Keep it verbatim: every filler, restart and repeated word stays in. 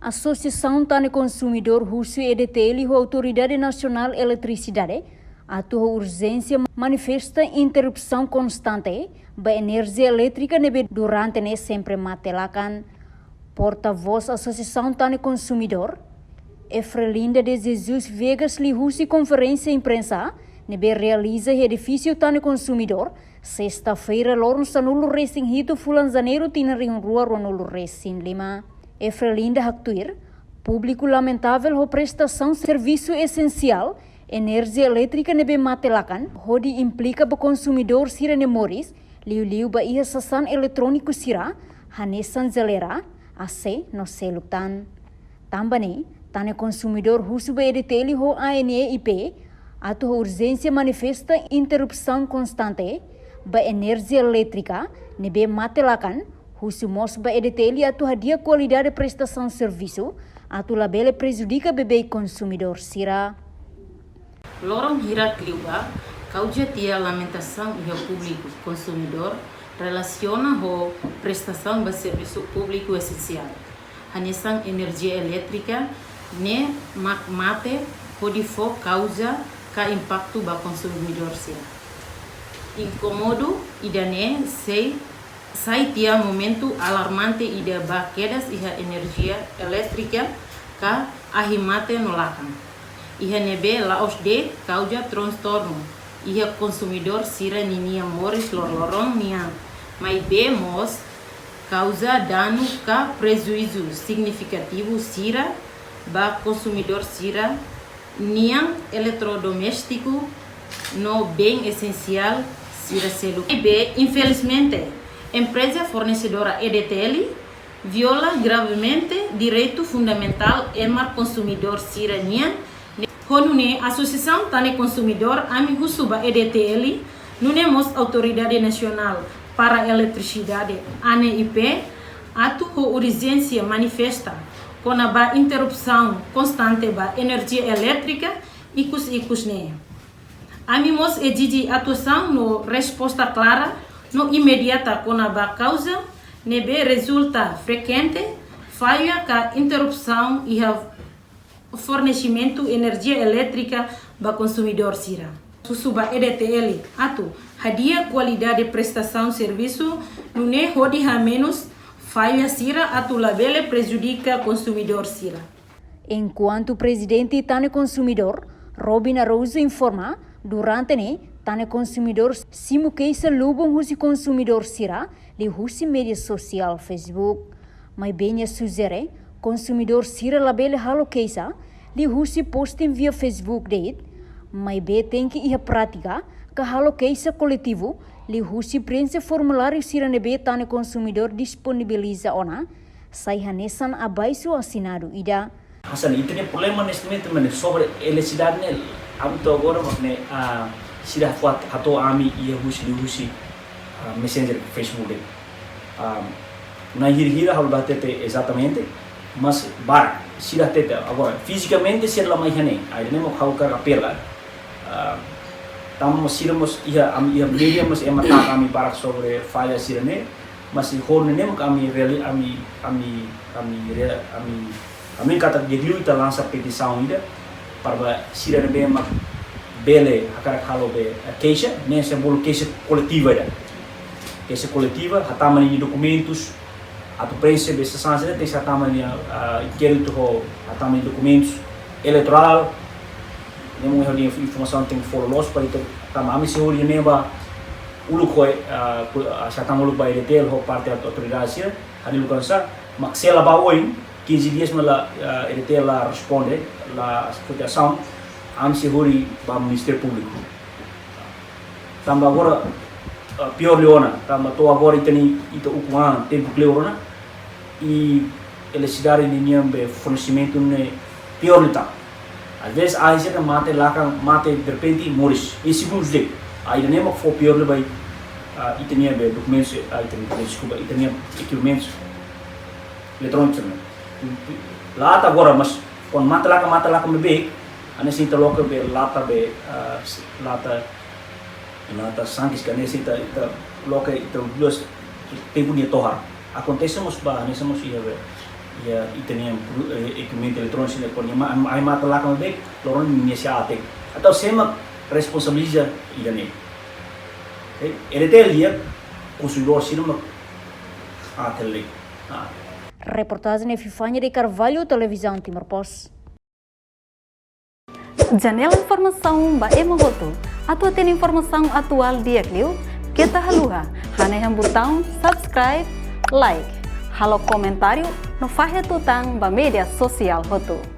Asosiasaun Tan Ne'e Konsumidór husu E D T L ho Autoridade Nasionál Eletrisidade atu ho urjénsia manifesta interrupsaun konstante ba enerjia elétrika ne'ebé durante ne'e sempre mate lakan. Portavós Asosiasaun Tan Ne'e Konsumidór, Efrelinda de Jesus Viegas liuhusi konferénsia imprensa ne'ebé realiza iha edifísiu Tan Ne'e Konsumidór, sesta-feira, loron sanulu-resin-hitu fulan Janeiru tinan rihun rua ruanulu-resin-lima. Efrelinda haktuir, públiku lamentavel ho prestasaun servisu esensiál enerjia elétrika ne'ebé mate lakan, hodi implika ba konsumidór sira-nia moris, liuliu ba iha sasán eletróniku sira, hanesan jeleira, A C no seluk tan. Tanba ne'e, Tan Ne'e Konsumidór husu ba E D T L ho A N E I P atu ho urjénsia manifesta interrupsaun konstante ba enerjia elétrika ne'ebé mate lakan, husu mós ba E D T L atu hadi'a kualidade prestasaun servisu atu labele prejudika beibeik konsumidór sira. Loron hirak liubá, kauza tiha lamentasaun iha públiku konsumidór relasiona ho prestasaun ba servisu públiku esensiál, hanesan enerjia elétrika ne'e mak mate hodi fó kauza ka impaktu ba konsumidór sira. Inkomodu ida-ne'e sei sai tiha momentu alarmante ida ba kedas iha enerjia elétrika ka ahi mate no lakan, iha ne'ebé la'ós de'it kauza transtornu iha konsumidór sira ninia moris loroloron nian, maibé mós kauza danu ka prejuízu signifikativu sira ba konsumidór sira-nian eletrodoméstiku no bens esensiais sira seluk. Maibé, infelizmente, empreza fornesedora E D T L viola gravemente direitu fundamentál ema konsumidór sira-nian. Ho nune'e, Asosiasaun Tan Ne'e Konsumidór, ami husu ba E D T L, nune'e mós Autoridade Nasionál para Eletrisidade, A N E I P, atu ho urjénsia manifesta kona-ba interrupsaun konstante ba enerjia elétrika ikus-ikus ne'e. Ami mós ezije atuasaun no resposta klara no imediata kona-ba kauza ne'ebé rezulta frekuente falla ka interrupsaun iha fornesimentu enerjia elétrika ba konsumidór sira. Husu ba E D T L atu hadi'a kualidade prestasaun servisu, nune'e hodi hamenus falla sira atu labele prejudika konsumidór sira. Enkuantu Prezidente Tan Ne'e Konsumidór, Robin Araújo informa, durante ne'e, Tan Ne'e Konsumidór simu keixa lubun husi konsumidór sira liuhusi média sosiál Facebook. Maibé nia sujere, konsumidór sira labele halo keixa liuhusi posting via Facebook de'it, maibé tenke iha prátika ka halo keixa koletivu liuhusi preenxe formuláriu sira ne'ebé Tan Ne'e Konsumidór disponibiliza ona, sai hanesan abaisu asinadu ida. Hanesan ita-nia problema neste momento, mane, sobre eletrisidade ne'e, ami to'o agora, mak ne'e, ah, sira fó hato'o ami iha husi, liuhusi, ah, Messenger, Facebook de'it. Ah, na'in hira-hira ha'u la hatete ezatamente, mas barak sira hatete agora, fizikamente sira la mai iha ne'e. Ai, ne'e mak ha'u hakarak apela. Ah, tanba sira mós iha, ami iha média mós ema taka ami barak sobre falla sira-ne'e, mas ho nune'e mak ami reali-, ami, ami, ami rea-, ami, ami katak di'ak liu ita lansa petisaun ida, para ba sira ne'ebé mak bele hakarak halo be, eh, keixa, ne'e sei bolu keixa koletiva ida. Keixa koletiva, hatama ninia dokumentus, atu preenxe be sasán sira, tenke hatama ninia, ah, inkéritu ho, hatama ninia dokumentus eleitorál, ne'e mak hodi informasaun tenke fó loloos para ita, tanba ami sei hodi ne'e ba uluk ho, ah, ku-, ah, sei hatama uluk ba E D T L ho parte autoridade sira, hodi uluk hanesan, mak se la ba oin, kinze dias mak la, ah, E D T L la responde, la foti asaun, ami sei hodi ba Ministériu Públiku. Tanba agora, ah, piór liu ona, tanba to'o agora ita-nia, ita ukun an, tempu kleur ona, i eletrisidade ninian be fornesimentu ne'e piór liután. Às vezes, ahi sira mate lakan, mate derrepente, moris. Em segundos de'it. Ai, ida-ne'e mak fó piór liu ba, ah, ita-nia be dokumentus, ah, ita-nia, deskulpa, ita-nia ekipamentus eletrónikus ne'e. La ata agora, mas kuandu mate lakan, mate lakan beibeik, hanesan ita loke be lata be, ah, lata, lata sangkis ka hanesan ita, ita loke ita duas tempu nia tohar. Akontese mós ba, hanesan mós iha be, iha ita-nia pro-, eh, ekipamentu eletróniku sira ne'e, kuandu ema, ema, ema atu lakon bek, loron ne'e nia sei aat. Entaun sé mak responsabiliza ida-ne'e? Eh, EDTL di'ak, konsumidór sira mak aat hela de'it. Ah. Reportajen Epifania de Carvalho, Televizaun Timor Post. Janela informasaun ba ema hotu. Atu hatene informasaun atuál di'ak liu, keta haluha hanehan butaun subscribe, like, halo komentáriu no fahe tutan ba média sosiál hotu.